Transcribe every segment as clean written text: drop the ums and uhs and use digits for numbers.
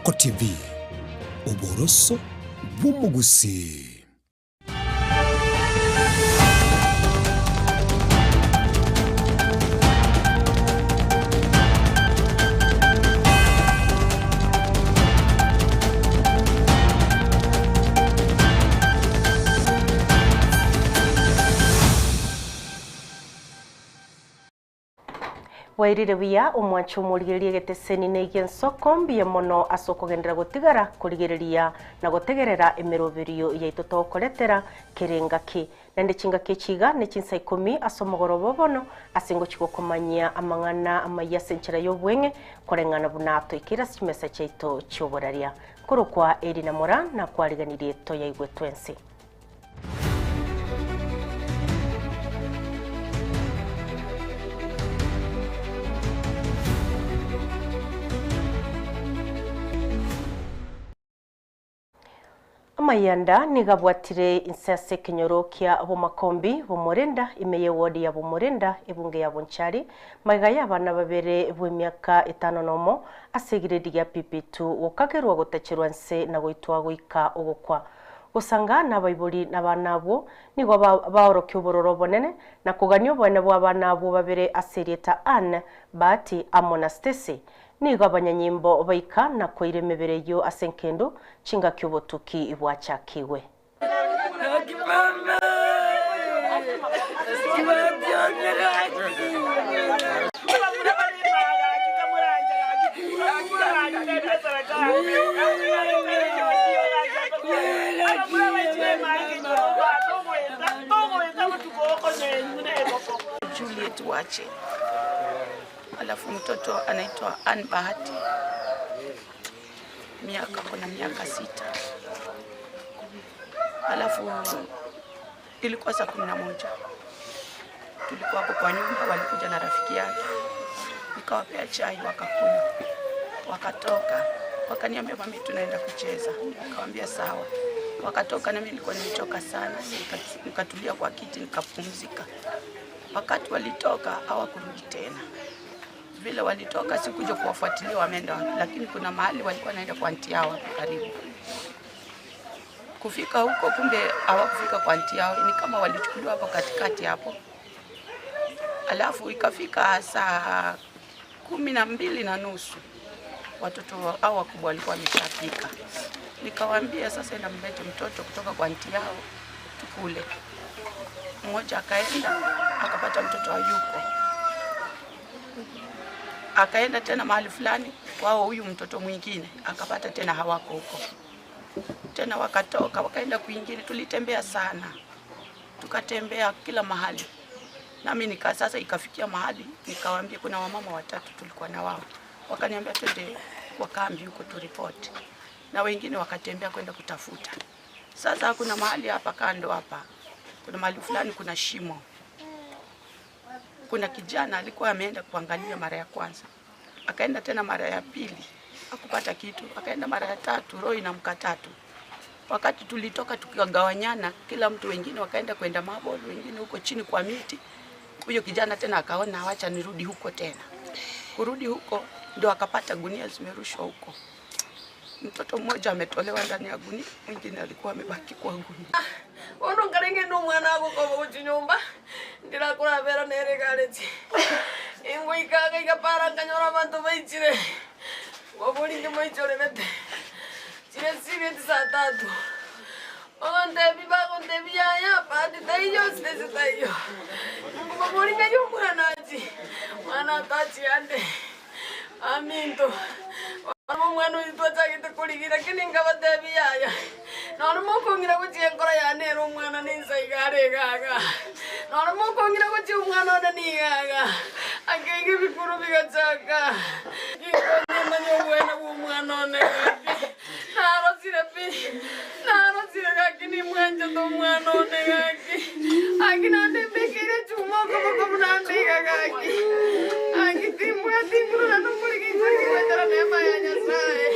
Ensoko TV, oboroso bw'omogusii. Bwairire buya omwanche omorigereria egeteseni na egi'ensoko mbuya mono ase okogenderera gotigara korigereria na gotegerera emeroberio yaito togokoretera kera engaki. Naende chingaki echi iga ne chinsa ikomi ase omogoroba o bono ase ngochia gokomanyia amang'ana amayia ase enchera y'obweng'e koreng'ana buna toikeire ase chimesa chiaito chi'oboraria. Nkorokwa Elina Moraa nakwariganirie toyaigwe twensi. Amayanda nigo abwatire inse ase ekenyoro kia Bomakombi, Bomorenda, ime y'ewodi ya Bomorenda, ebunge ya Bonchari, magega y'abana babere bw'emiaka etano nomo ase egiredi gia PP2 gokagerwa gotacherwa nse na goitwa goika ogokwa. Gosanga nabaibori nabana abwo nigo baorokia obororo obonene na kogania oboene bw'abana abwo babere ase erieta Ann, Bahati amo na Stacy. Nigo abanyanyimbo baika na koira emebere eyio ase enkendu chingaki obotuki bwachakigwe. Juliet Wache, alafu mtoto anaitwa Ann Bahati, miaka kuna miaka sita, alafu ilikuwa saa 11 tulikuwa hapo kwa nyumba, walikuja na rafiki yake, nikawapea chai wakakunywa, wakatoka, wakaniambia mami, tunaenda kucheza. Nikawambia sawa. Wakatoka nami nilikuwa nimechoka sana, nikatulia kwa kiti nikapumzika. Wakati walitoka hawakurudi tena. Vile walitoka sikuja kuwafuatilia wameenda wapi, lakini kuna mahali walikuwa naenda kwa anti yao hapo karibu. Kufika huko, kumbe hawakufika kwa anti yao, ni kama walichukuliwa hapo katikati hapo. Alafu ikafika saa 12:30 watoto hao wakubwa walikuwa wameshafika. Nikawaambia sasa, enda mlete mtoto kutoka kwa anti yao tukule. Mmoja akaenda akapata mtoto hayuko, akaenda tena mahali fulani kwao huyu mtoto mwingine akapata tena hawako huko tena, wakatoka wakaenda kwingine. Tulitembea sana, tukatembea kila mahali, nami nika sasa ikafikia mahali nikawaambia, kuna wamama watatu tulikuwa na wao, wakaniambia twende kwa kambi huko turipoti, na wengine wakatembea kwenda kutafuta. Sasa kuna mahali hapa kando hapa, kuna mahali fulani kuna shimo, kuna kijana alikuwa ameenda kuangalia mara ya kwanza, akaenda tena mara ya pili hakupata kitu, akaenda mara ya tatu, roho inamkataa tu. Wakati tulitoka tukagawanyana, kila mtu, wengine wakaenda kwenda mabol, wengine huko chini kwa miti. Huyo kijana tena akaona wacha nirudi huko tena. Kurudi huko ndio akapata gunia zimerushwa huko. Mtoto mmoja ametolewa ndani ya gunia, mwingine alikuwa amebaki kwa gunia. Bono nkarenge nomwana agokoba gochia nyomba, ndirakorabera nere egareti. Ingoika iga iga para nkanyora abanto baichire, nkoboria inche moichorerete, chire chire chisaa tatu. Ogontebia bagontebia yaya bahati taiyo sitesi taiyo. Nkobaboria ng'ai omwana achie, omwana atachia ande, aminto. Bono omwana oyio twachagete korigia, lakini nkabatebia yaya, nonya mokong'ira gochia enkoro yane ere omwana ninsa iga are iga iga, nonya mokong'ira gochia omwana one niga iga, akeiga ebikuro bigachaka, inkonye manye oboene bwa omwana one gaki, narosire pi, narosire gaki nimwanchete omwana one gaki, gaki naende mbekeire echuma okoboko buna nde iga gaki, gaki timbwati nguru naende omorigi inche goetera neema ya Nyasaye.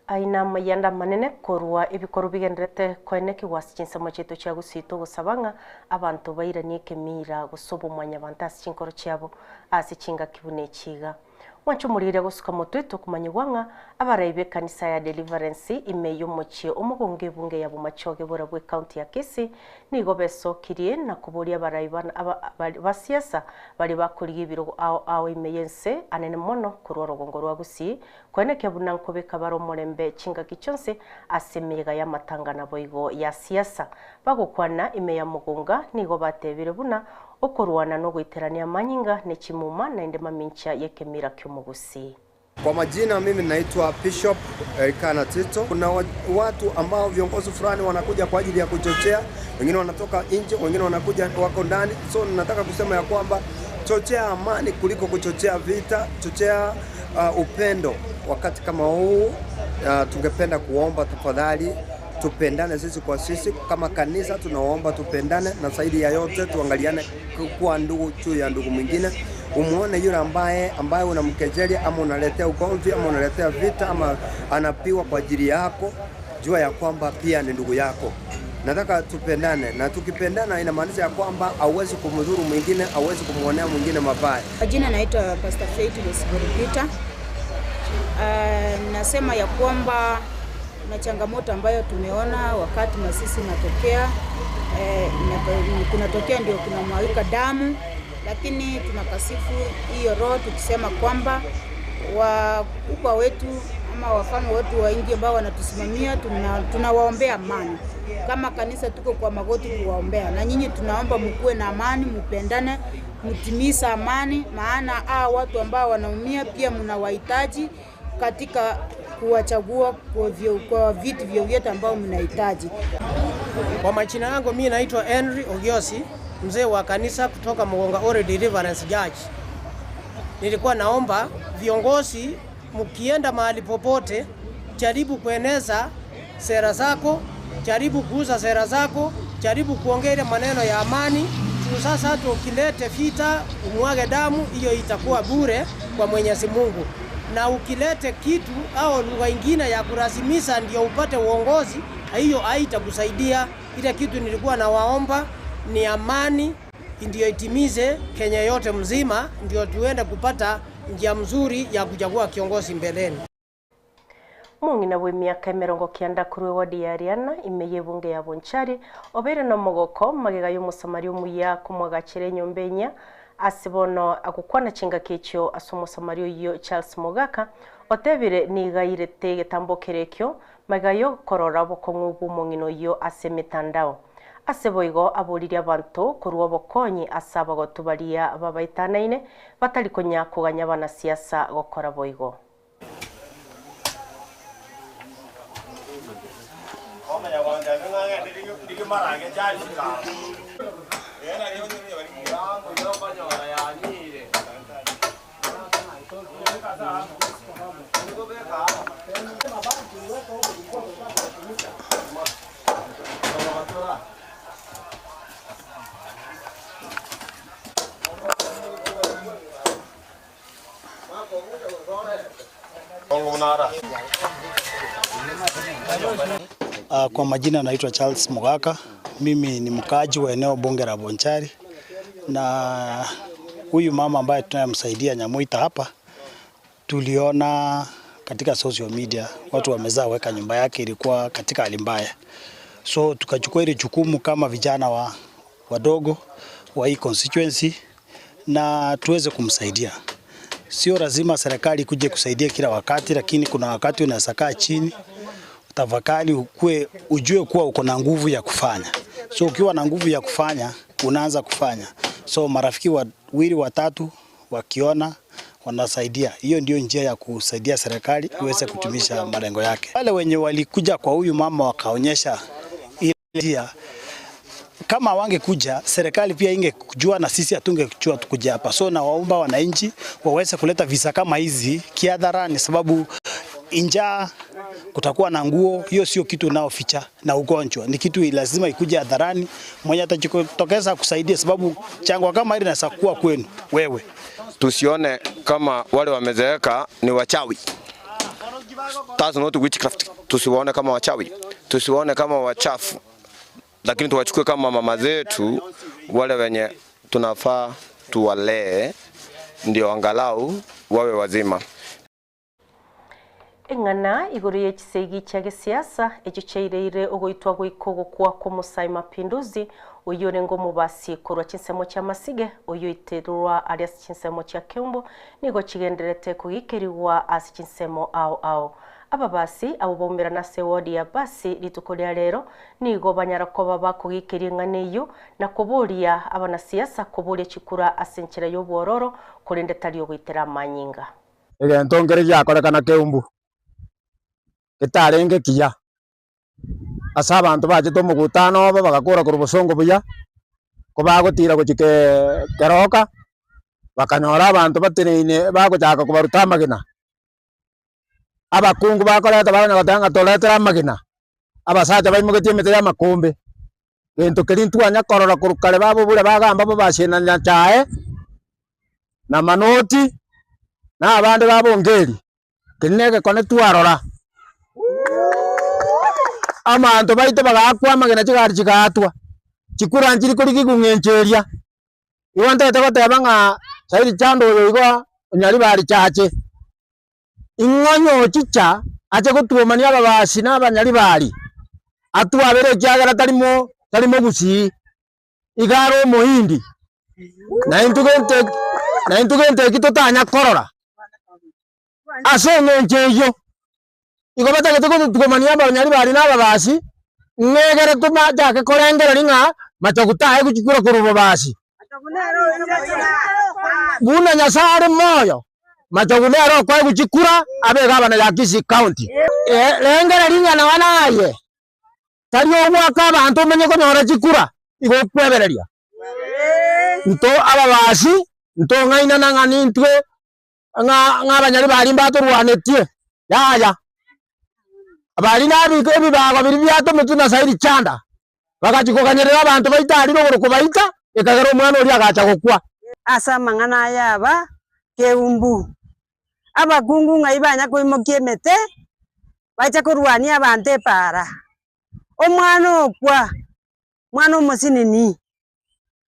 Aye namayanda amanene korwa ebikorwa bigendererete koenekigwa ase chinsemo chiaito chia Gusii togosaba ng'a abanto bairanie ekemira gose obomwanyabanto ase chinkoro chiabo ase chingaki buna echi iga. Mwanche omorigereria gosuka motwe tokomanyigwa ng'a abarai b'ekanisa ya Deliverance ime y'omochie omogongo ebunge ya Bomachoge borabwo ecounty ya Kisii nigo besokirie na koboria abarai ba siasa baria bakorigia ebirogo ao ao ime y'ense anene mono korwa orogongo rwa Gusii koenekia buna nkobeka bare omorembe chingaki chionsi ase emeyega y'amatanga naboigo ya siasa. Bagokwana ime ya Mugunga nigo batebire buna okorwana nogoiterania amanyinga ne chimuma naende mamincha y'ekemira ki'omogusii. Kwa majina mimi naitwa Bishop Elikana Tito. Kuna watu ambao viongozi fulani wanakuja kwa ajili ya kuchochea, wengine wanatoka nje, wengine wanakuja wako ndani. So nataka kusema ya kwamba chochea amani kuliko kuchochea vita, chochea upendo. Wakati kama huu tungependa kuomba tafadhali tupendane sisi kwa sisi kama kanisa, tunaomba tupendane, na zaidi ya yote tuangaliane kuwa ndugu juu ya ndugu mwingine. Umuone yule ambaye unamkejeli ama unaletea ugomvi ama unaletea vita ama anapiwa kwa ajili yako, jua ya kwamba pia ni ndugu yako. Nataka tupendane, na tukipendana inamaanisha ya kwamba hauwezi kumdhuru mwingine, hauwezi kumuonea mwingine mabaya. Kwa jina naitwa Pastor Faith Lesibori Peter. Nasema ya kwamba kuna changamoto ambayo tumeona wakati masisi inatokea, kunatokea ndio kunamwagika damu, lakini tunakasifu hiyo roho tukisema kwamba wakubwa wetu ama wafalme wetu wa nchi ambao wanatusimamia tunawaombea amani. Kama kanisa tuko kwa magoti kuwaombea, na nyinyi tunaomba mkuwe na amani, mpendane, mtimize amani, maana hao watu ambao wanaumia pia mnawahitaji katika kuwachagua kwa vitu vyovyote ambao mnahitaji. Kwa majina yangu mimi naitwa Henry Ogiosi, mzee wa kanisa kutoka Mugonga Ore Deliverance Church. Nilikuwa naomba viongozi, mkienda mahali popote, jaribu kueneza sera zako, jaribu kuuza sera zako, jaribu kuongea ile maneno ya amani. Tu sasa tukilete vita, umwage damu, hiyo itakuwa bure kwa Mwenyezi Mungu. Na ukilete kitu au lugha ingine ya kulazimisha ndio upate uongozi, hiyo haitakusaidia. Ile kitu nilikuwa nawaomba ni amani ndio itimize Kenya yote mzima, ndio tuende kupata njia mzuri ya kuchagua kiongozi mbeleni. Mung'ina bwa emiaka emerongo kianda korwa ewodi ya Ariana ime y'ebunge ya Bonchari obeire nomogoko magega y'omosamari omuya komwagachera enyomba enya ase bono agokwana chingaki echio ase omosamari oyio Charles Mogaka otebire nigairete egetambo kere ekio magega y'okorora obokong'u bwa omong'ina oyio ase emitandao. Ase boigo aboririe abanto korwa obokonyi ase abagotu baria babaetanaine batari konya koganya abanasiasa gokora boigo. Kwa majina naitwa Charles Mugaka. Mimi ni mkaaji wa eneo bunge la Bonchari, na huyu mama ambaye tunayemsaidia Nyamuita hapa, tuliona katika social media watu wamezaa weka nyumba yake ilikuwa katika hali mbaya, so tukachukua ile jukumu kama vijana wadogo wa hii constituency na tuweze kumsaidia. Sio lazima serikali ikuje kusaidia kila wakati, lakini kuna wakati unaweza kaa chini tafakari, ujue kuwa uko na nguvu ya kufanya. So ukiwa na nguvu ya kufanya, unaanza kufanya. So marafiki wawili watatu wakiona wanasaidia. Hiyo ndio njia ya kusaidia serikali iweze kutimisha malengo yake. Wale wenye walikuja kwa huyu mama wakaonyesha ile njia, kama wangekuja serikali pia ingekujua na sisi hatungejua tukuja hapa. So nawaomba wananchi waweze kuleta visa kama hizi kiadharani, sababu njaa, kutakuwa na nguo, hiyo sio kitu unaoficha, na ugonjwa ni kitu lazima ikuje hadharani. Mwenye atajitokeza kusaidia, sababu changwa kama hili inaweza kuwa kwenu wewe. Tusione kama wale wamezeeka ni wachawi. That's not witchcraft. Tusiwaone kama wachawi, tusiwaone kama wachafu, lakini tuwachukue kama mama zetu wale wenye tunafaa tuwalee, ndio angalau wawe wazima. Eng'ana igoro ye chisegi chia gesiasa echio chiaireire ogoitwa goika ogokwa kw'Omosae Mapinduzi oyio orenge omobasi korwa chinsemo chia Masige oyio oiterwa aria ase chinsemo chia Keumbu nigo chigendererete kogikerigwa ase chinsemo ao ao. Ababasi abwo baumerana ase ewodi ya Basi rituko ria rero nigo banyara koba bakogikeria eng'ana eyio na koboria abanasiasa koboria chikura ase enchera y'obwororo korende tari ogoitera amanyinga. Egento nkere giakorekana keumbu, getarenge kiya, ase abanto bachete omogutano obo bagakora korwa bosongo buya, kobagotira gochia kee keroka, bakanyora abanto bateneine bagochaka kobaruta amagena. Abakungu bakoreta bakonya goteba ng'a toretere amagena, abasacha baimogetie emete y'amakombe, gento keria ntwanya korora korwa kare babobura bagamba babasiena Nyasae, na Manoti, na abande babongeri, keria na egekone twarora. Abanto baito bagaakwa amagena chigari chigaatwa, chikura nchiri korigigwa ng'encho eria. Igo ntagete goteba ng'a Sairi Chanda oyo igo onyaribari chache. Ing'o nyochicha ache gotuomania ababasi na abanyaribari, atwabere ekiagera tari mo tari mogusii, iga are omohindi, na intwe gento na intwe gento eki totanya korora. Ase eng'encho eyio, igo batagete gotuomania abanyaribari na ababasi, ng'egere tomachake korengereria ng'a machogu taye gochikura korwa obobasi. Buna Nyasae are moyo, Machogu nere okoegwa chikura abe egavana ya Kisii County. Rengereria ng'a nonya naye tari ogoaka abanto omenye konyora chikura, igo okwebereria. Nto ababasi ntong'ainana ng'a nintwe ng'a ng'a abanyari baria mbatorwanetie, yaya. Baria nabike ebibago biria biatometwe na Sairi Chanda, bagachia koganyerera abanto baito aria rogoro kobaita, ekagera omwana oria agacha gokwa. Ase amang'ana aya aba keumbu, abakungu ng'ai banya koimokia emete, bache korwania abanto epaara. Omwana okwa, mwana omosinini,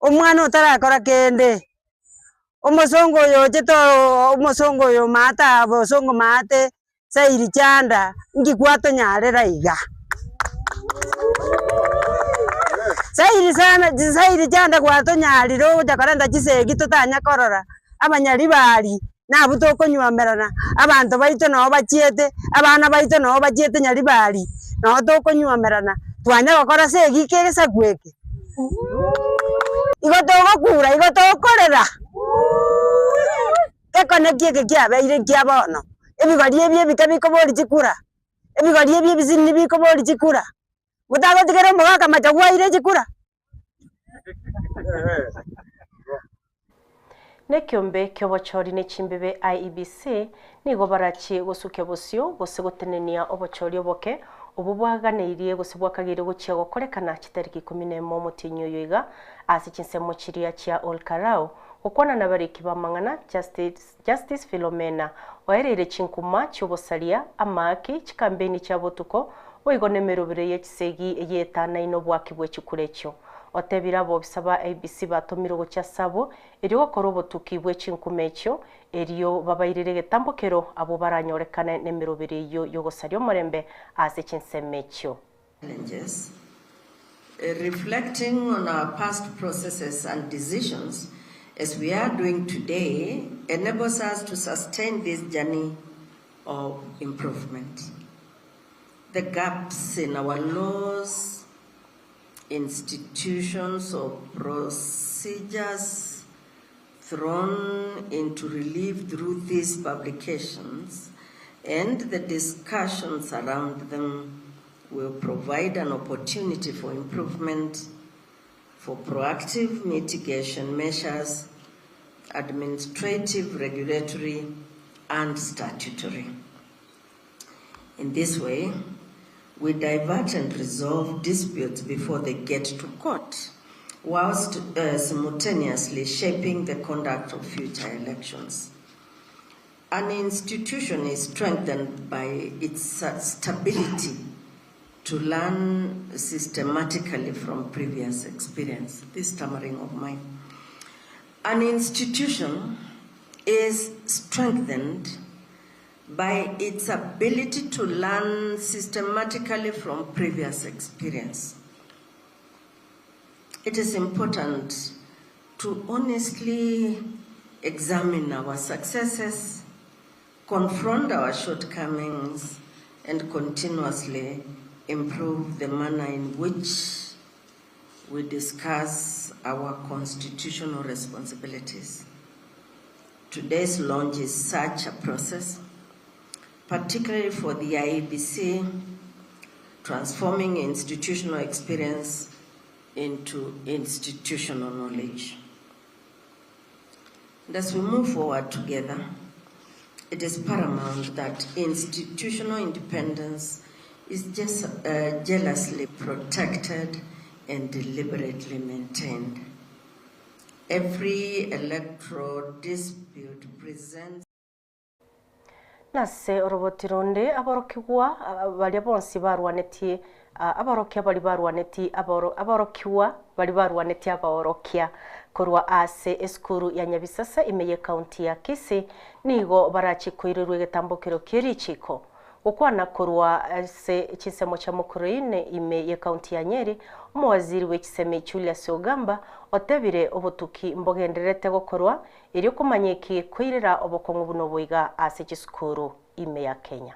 omwana otarakora kende, omosongo oyo ochete oo omosongo oyo maate aa bosongo maate sairi chanda, inki gwatonyarera iga? Sairi sana chisairi chanda gwatonyarire ogocha korenta chisegi totanya korora, abanyaribari nabwo tokonywomerana, abanto baito noo bachiete, abana baito noo bachiete nyaribari, noo tokonywomerana, twanya gokora segi ki egesaku eke? Igo togokura, igo tokorera, gekone ki eke kiabeire nkia bono, ebigori ebi ebike bikoboria chikura, ebigori ebi ebisinini bikoboria chikura, motagotigera omogaka machogu aire chikura. Nekeombe ki'obochori ne chimbibe IEBC nigo barachie gosukia bosio gose gotenenia obochori oboke obwo bwaganeirie gose bwakageire gochia gokorekana chitariki ikomi nemo omotienyi oyo iga ase chinsemo chiria chia Ol Kalou gokwana nabariki b'amang'ana Justice Justice Philomena oereire chinkuma chi'obosaria, amaaki, chikambeini chia botuko, boigo nemerobero ye chisegi eye etanaine oboaki bwe chikura echio. Otebire abobisa ba IEBC batomirwe gochia ase abwo erio gokora obotuki bwe chinkuma echio, erio babairere egetambokero abwo baranyorekane nemerobero eyio y'ogosaria omorembe ase chinsemo echio. Challenges, Reflecting on our past processes and decisions as we are doing today enables us to sustain this journey of improvement. The gaps in our laws, institutions or procedures thrown into relief through these publications and the discussions around them will provide an opportunity for improvement, for proactive mitigation measures, administrative, regulatory, and statutory. In this way, we divert and resolve disputes before they get to court, whilst uh, simultaneously shaping the conduct of future elections. An institution is strengthened by its stability to learn systematically from previous experience. This stammering of mine. An institution is strengthened by its ability to learn systematically from previous experience. It is important to honestly examine our successes, confront our shortcomings, and continuously improve the manner in which we discuss our constitutional responsibilities. Today's launch is such a process, particularly for the IEBC, transforming institutional experience into institutional knowledge. And as we move forward together, it is paramount that institutional independence is just jealously protected and deliberately maintained. Every electoral dispute presents Nase oroboti ronde aborokigwa baria bonsi barwanetie aborokia baria barwanetie aborokigwa baria barwanetie abaorokia korwa ase esukuru ya Nyabisasa ime y'ecounty ya Kisii nigo barachie koirerwa egetambokero kie richiko. Gokwana korwa ase chinsemo chia Mukurweini ime y'ecounty ya Nyeri, omowaziri bw'echisemi Julius Ogamba otebire obotuki mbogendererete gokorwa erio komanya eki koirera obokong'u buna obo iga ase chisukuru ime ya Kenya.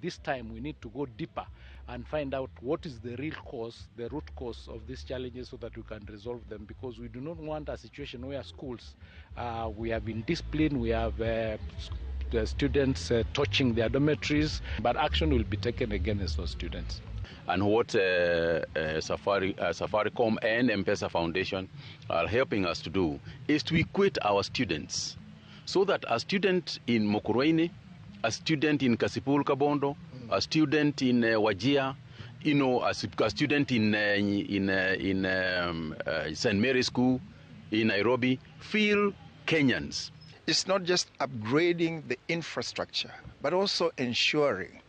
This time we need to go deeper and find out what is the real cause, the root cause of these challenges so that we can resolve them because we do not want a situation where schools, uh, we have indiscipline, we have uh, the students uh, touching their dormitories, but action will be taken against those students. And what uh, Safari, Safaricom and M-Pesa Foundation are helping us to do is to equate our students so that a student in Mukurweini, a student in Kasipul Kabondo, a student in Wajir, you know, a, a student in, in, in St. Mary's School in Nairobi, feel Kenyans. It's not just upgrading the infrastructure, but also ensuring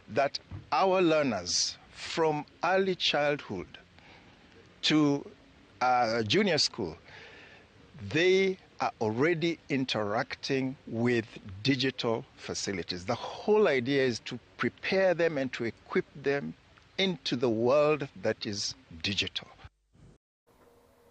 that our learners from early childhood to junior school, they are already interacting with digital facilities. The whole idea is to prepare them and to equip them into the world that is digital.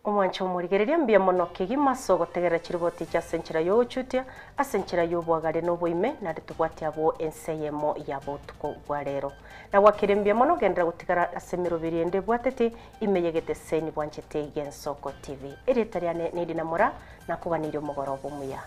Omwancho omorigereria mbuya mono kegima ase ogotegerera chiriboti chia ase enchera ya ogochutia ase enchera ya obwagare na oboime naende tobwate abwo ense eyemo ya botuko bwa rero. Nagwakire mbuya mono genderera gotigara ase emeroberi ende ebwatete ime y'egeteseni bwanchete Gensoko TV. Erieta riane ne Edina Moraa nakoganeirie omogoroba omuya.